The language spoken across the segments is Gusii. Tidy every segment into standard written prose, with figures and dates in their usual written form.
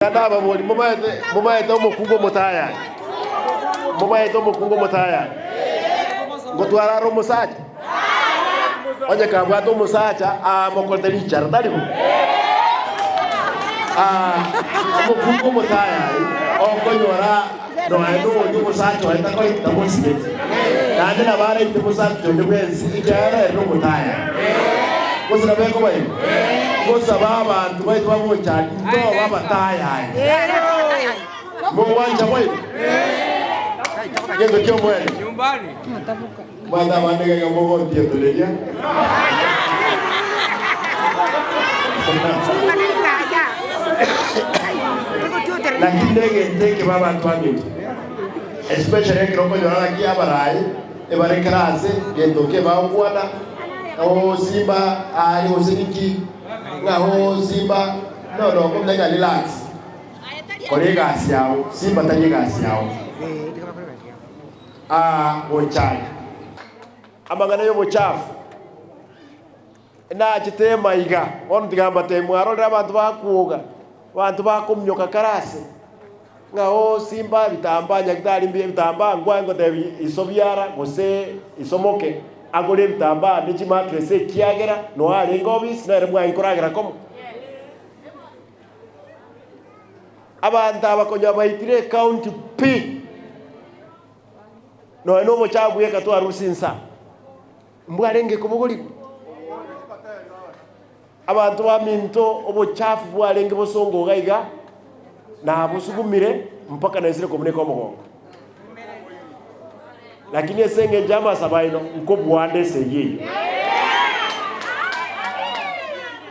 Naende ababori, Momaete, momaete omokungu omotayani? Momaete omokungu omotayani? Ngotwara are omosacha? Onye kabwate omosacha, aamokorete richara, tari bo? Aa, omokungu omotayani okonyora nonya nonya omosacha oye takoreti tamosigeti, naende nabo araite mosacha onde bwensi, ekiagera ere nomotayani. Gose nabo ekoba igo? Gosaba abanto baito bagocha intobe abatayani. Mogwancha boigo? Gento ki'omwene. Mwancha abande iga iga mogontietoreria. Lakini negento ekebe abanto baminto, especially ekero okonyora ng'aki abarai ebare kera ase gento kebagokwana, oo simba aria gose ninki. Ng'a oo Simba no no okomenya relax kora egasi yao Simba tari egasi yao aa gochaya amang'ana yobochafu nachete emaiga bono tiga mbatebie mwarorire abanto bakwoga abanto bakominyoka kare ase ng'a oo Simba ebitambaa nyagetari mbuya ebitambaa nkwaye ngotebi iso biara gose iso moke agore ebitambaa ne chimatress ekiagera noe arenge obisi nere mwaye nkoragera komo. Abanto aba konya baitire ecounty pi nonya na obochafu bweka twarusia insa mbwarenge kobogorigwa. Abanto baminto obochafu bwarenge bosongo iga iga, nabosugumire mpaka naisire kobuneka omogongo. Lakini ase engencho y'amasabo aino nkobuanda esegi eyio.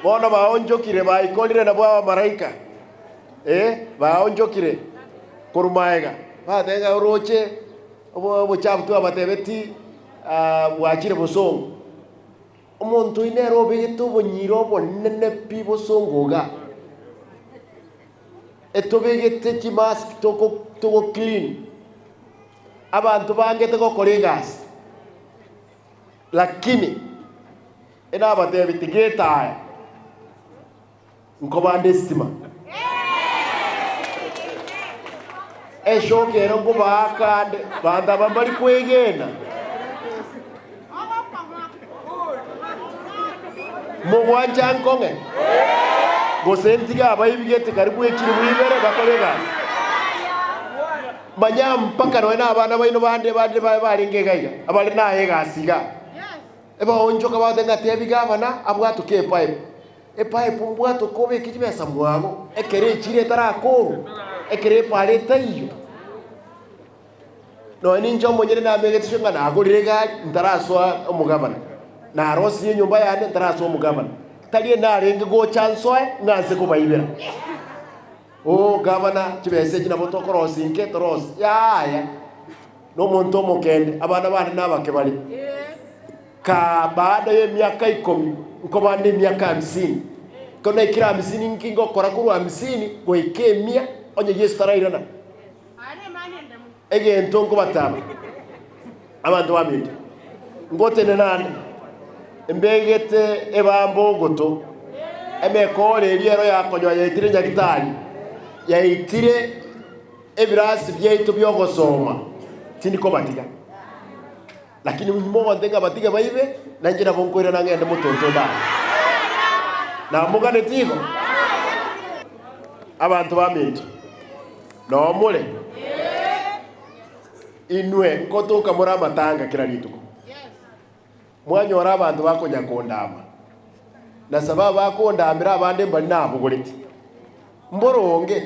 Bono baonchokire baikorire nabwo abamalaika, ee, baonchokire korwa magega, bateba ng'a oroche obochafu twabatebetie bwachire bosongo. Omonto oyio nere obegete obonyira obonene pi bosongo iga, etobegete chimask toko togo clean, abanto bangete gokora egasi, lakini enabatebi tiga etaya nkobande esitima. Eshoka ero nkobaa kande, banto aba mbari kwegena. Mogwancha nkong'e, gose ntige abaibigete karibu echilifu ibere bakore egasi? Manya mpaka nonya na abana baino bande bande baye barenge iga iga, abare naye egasi iga. Ebaonchoka bagoteba ng'a tebi gavana abwatoke epipe. Epipe mbwatoke obeke chibesa mwago, ekero echire etarakorwa, ekero epara etaiyo. Nonya ninche omonyene namegete ng'a nagorire egari ntarasoa omogavana, narosirie enyomba yane ntarasoa omogavana, tari enarenge gocha nsoe ng'a nse kobaibera. Oo gavana chibesa echi nabo tokorosia inke torosie, yaya, na omonto omokende, abana bane nabake bare. Kaa baada y'emiaka ikomi nkoba nemiaka hamsini. Ekero naikire hamsini nki ngokora korwa hamsini goika emia onye Yeso tarairana? Egento nkobataba abanto baminto, ngotenena ande mbegete ebambo ogoto, emekoro eria ero yakonywa yaitire nyagitari, yaitire ebirasi biaito bi'ogosoma, tindi kobatiga. Lakini mogontebia ng'a batige baibe, na inche nabo nkoirana ng'ende motonto onde aa. Namoganeti igo? Abanto baminto, noo more? Inwe nkotoka more amatanga kera rituko, mwanyora abanto bakonya kondama, na sababu bakondambera abande mbari nabogoreti. Mboronge.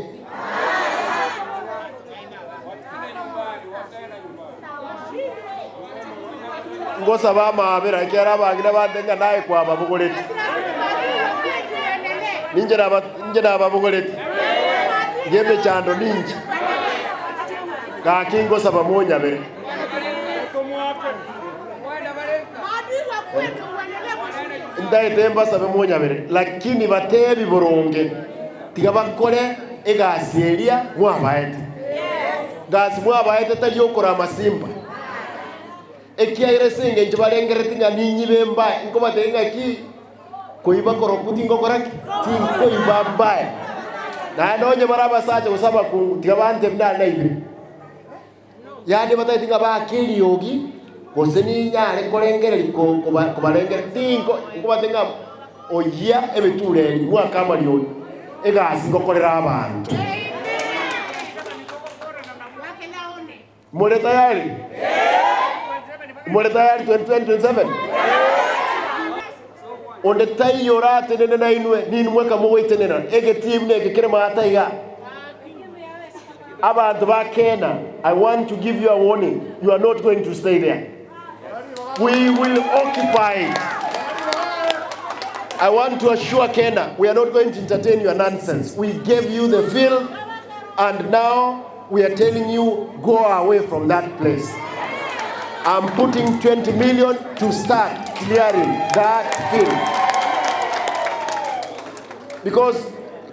Ngosaba amaabera ekiagera abang'ina bande ng'a naye kwababogoreti. Ninche naba ninche nababogoreti, ng'emechando ninche, gaki ngosaba monyabere. Ntaete mbasabe monyabere, lakini batebi boronge, tiga bakore egasi eria mwabaete. Gasi mwabaete tari okorama simba, ekiagera ase engencho barengereti ng'a ninyibe mbae, nkobatebia ng'aki, koiba korokwo tingokora ki? Tinkoiba mbae. Naende onye bare abasacha gose abakungu, tiga bantebie nare naibire. Yaani batagete ng'a baake eriogi, gose ninyare korengereria ko- koba kobarengereria, tinko nkobate ng'a oyia ebitureri mwake amariogi, egasi ngokorera abanto. More tayari? More tayari 2027? Onde taiyo oratenene nainwe, ninwe mweka mogoitenena egetii buna eke kere maata iga. Abanto ba Kena, I want to give you a warning, you are not going to stay there. We will occupy it. I want to assure Kena, we are not going to entertain your nonsense. We gave you the field and now we are telling you go away from that place. I'm putting 20 million to start clearing that field. Because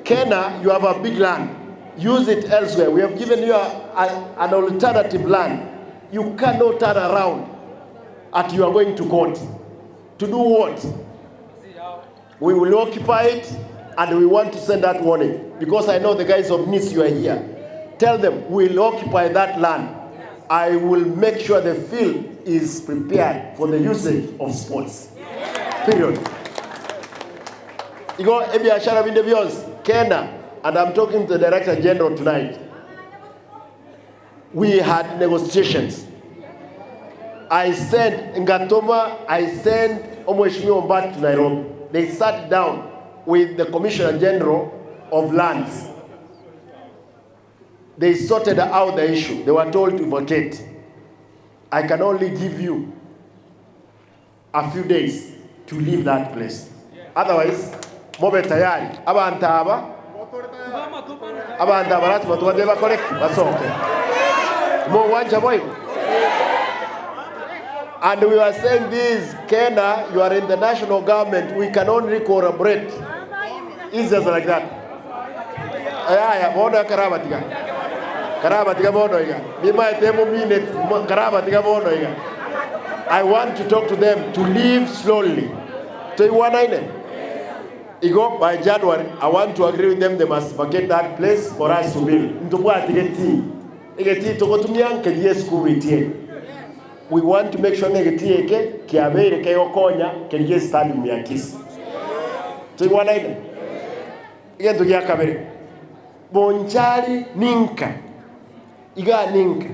Kena, you have a big land. Use it elsewhere. We have given you an alternative land. You cannot turn around at you are going to court. To do what? We will occupy it and we want to send that warning because I know the guys of Nice you are here. Tell them we'll occupy that land. I will make sure the field is prepared for the usage of sports. Period. Igo ebiashara binde bionsi Kena and I'm talking to the Director General tonight. We had negotiations. I sent ngatoma, I sent Omweshimiwa Ombati to Nairobi. They sat down with the Commissioner General of Lands. They sorted out the issue. They were told to vacate. I can only give you a few days to leave that place. Otherwise, mobe tayari. Abanto aba, abanto aba lasima tobatebie bakore ki? Basoke. Mogwancha boigo? And we were saying this, Kena, you are in the national government, we can only collaborate. It's just like that. Yaya, bono karabatiga. Karabatiga bono iga. Nimaete momineti, karabatiga bono iga. I want to talk to them to leave slowly. Toigwanaine? Igo by January, I want to agree with them they must vacate that place for us to build. Ntobwati getii. Egetii togotumia nkeria esukuru etieri. We want to make sure ng'a egetii eke kiabeire kegokonya keria estadium ya Kisii. Toigwanaine? Egento gia kabere, Bonchari ninka, igaa ninka.